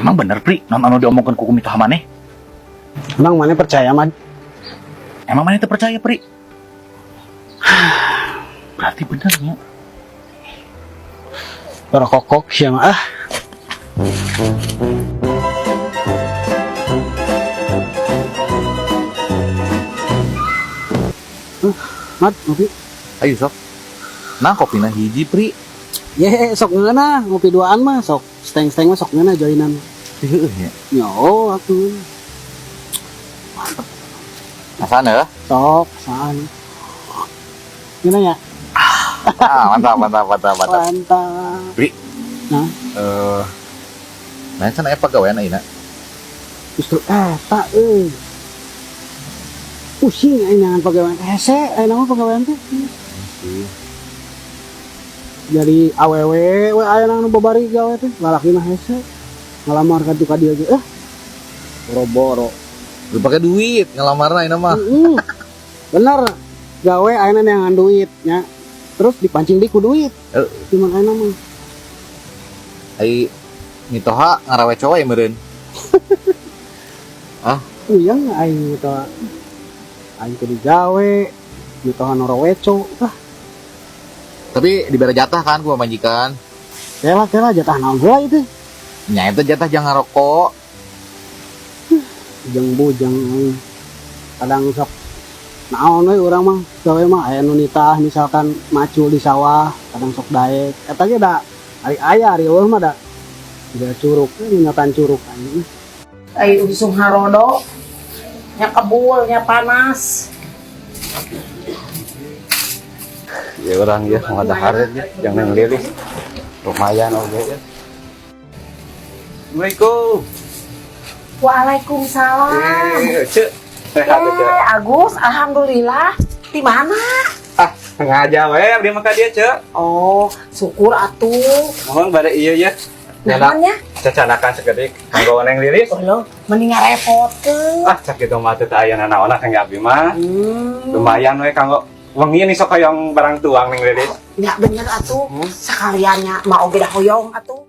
Emang bener, Pri, naon anu diomongkeun ku mitoha maneh? Emang maneh percaya, Mad? Emang maneh teu percaya, Pri? Berarti bener nya. Rokok sia mah ah. Mad, ngopi. Ayo sok. Nah, kopina hiji, Pri. Ye, sok ngeunah, ngopi duaan mah sok. Steng-steng mah sok ngeunah joinan. Heueuh nya. Yo, atuh. Asana ya? Sok, saan. Gimana ya? Ah, mantap, mantap, mantap, mantap. Mantap. Pri. Nah, Eh, nah, can aya pagawean ayeuna. Justru eta euy. Pusing aing neangan pagawean. Hese aing mah pagawean teh. Jadi awewe we aya nu babari gawe teh, lalaki mah hese. Ngalamar ka ka dieu ge eh. Boro-boro. Lu pakai duit ngelamarna ayeuna mah. Heeh. Bener. Gawe ayeuna neangan duit nya. Terus dipancing di ku duit. Cuman ayeuna mah. Ai mitoha ngaraweco we meureun. Puyeng aing mitoha. Aing kudu gawe, mitoha noroweco. Ah, Tapi dibere jatah kan ku pamajikan. Kela kela, jatah naon heula itu? Nya eta jatah jangan rokok. Bujang bujang aing. Kadang sok naon we urang mah gawe mah, aya nu nitah misalkan macul di sawah, kadang sok daek. Eta ge da ari aya, ari euweuh mah da jiga curuk, nyonyotan curuk aing. Ai usum harodo nya kebul nya panas. Ya orang ya mau dahar ya, jangan lilis. Lumayan oke ya. Assalamualaikum. Waalaikumsalam. Eh, Cek. Sehat ya, Cek? Eh, Agus, alhamdulillah. Di mana? Ah, sengaja we abdi mah ka dieu, Cek. Oh, syukur atuh. Mohon bade ieu ya. Namanya? Cacanakan sekedik kanggo Neng Lilis. Oh lo, mending ngarepotkeun. Ah, cak kitu mah teu aya nanaonan kangge abdi mah. Lumayan we kanggo wengi nih sok hoyong barang tuang, Neng Lilis. Ya bener atuh. Sekaliannya mau oge da hoyong atuh.